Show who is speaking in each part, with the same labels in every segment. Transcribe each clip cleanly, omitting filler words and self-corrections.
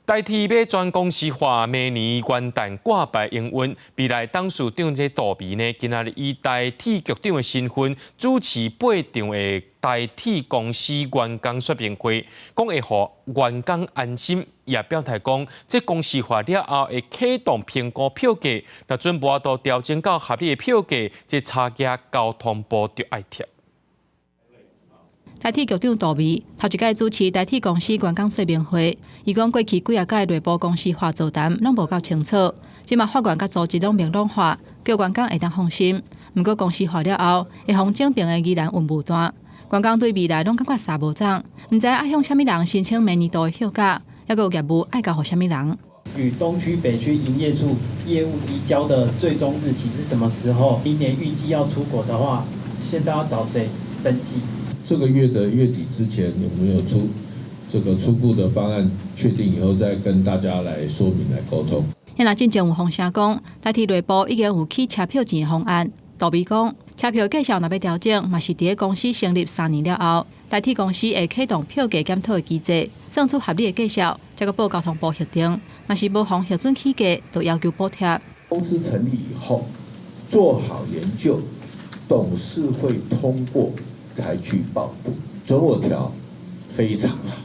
Speaker 1: 台鐵欲全公司化，明年元旦掛牌營運。未來董事長這杜薇呢，今仔日以台鐵局長的身份主持八場的台鐵公司員工說明會，講會予員工安心，也表態講，這公司化了後會啟動評估票價，若準無法度調整到合理的票價，這差價交通部就愛貼。
Speaker 2: 台鐵局長杜薇頭一擺主持台鐵公司員工說明會，伊講過去幾仔擺內部公司化座談攏無夠清楚，這馬法源佮組織攏明朗化，叫員工會當放心。毋過公司化了後，會予整爿的疑難雲霧斷，員工對未來攏感覺捎無總，毋知愛向啥物人申請明年度的休假，抑閣有業務愛交予啥物人。
Speaker 3: 與東區、北區營業處業務移交的最終日期是什麼時候？明年預計要出國的話，現在要找誰登記？
Speaker 4: 這個月的月底之前，我們有出這個初步的方案，確定以後再跟大家來說明、來溝通。
Speaker 2: 遐進前有風聲講，台鐵內部已經有起車票錢的方案。杜薇講，車票價數若欲調整，嘛是佇公司成立3年了後，台鐵公司會啟動票價檢討的機制，算出合理的價數，才閣報交通部核定。若是無予核准起價，就要求補貼。
Speaker 4: 公司成立以後，做好研究，董事會通過。才去報部，准我調，非常好，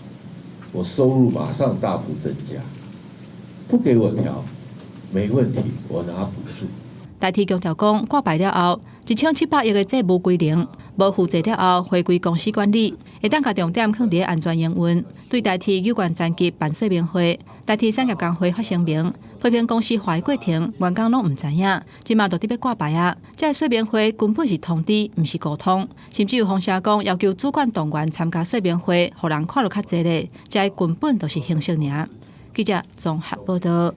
Speaker 4: 我收入馬上大幅增加。不給我調，沒問題，我拿補助。
Speaker 2: 台鐵強調講，掛牌了後，1700億的債務歸零，無負債了後，回歸公司管理，會當共重點放佇安全營運。對台鐵有關層級辦說明會，台鐵產業工會發聲明，批評公司化的過程，員工攏毋知影，這馬就佇欲掛牌啊！這个說明會根本是通知，毋是溝通，甚至有風聲講要求主管動員參加說明會，予人看著較濟咧，這根本就是形式爾。記者綜合報道。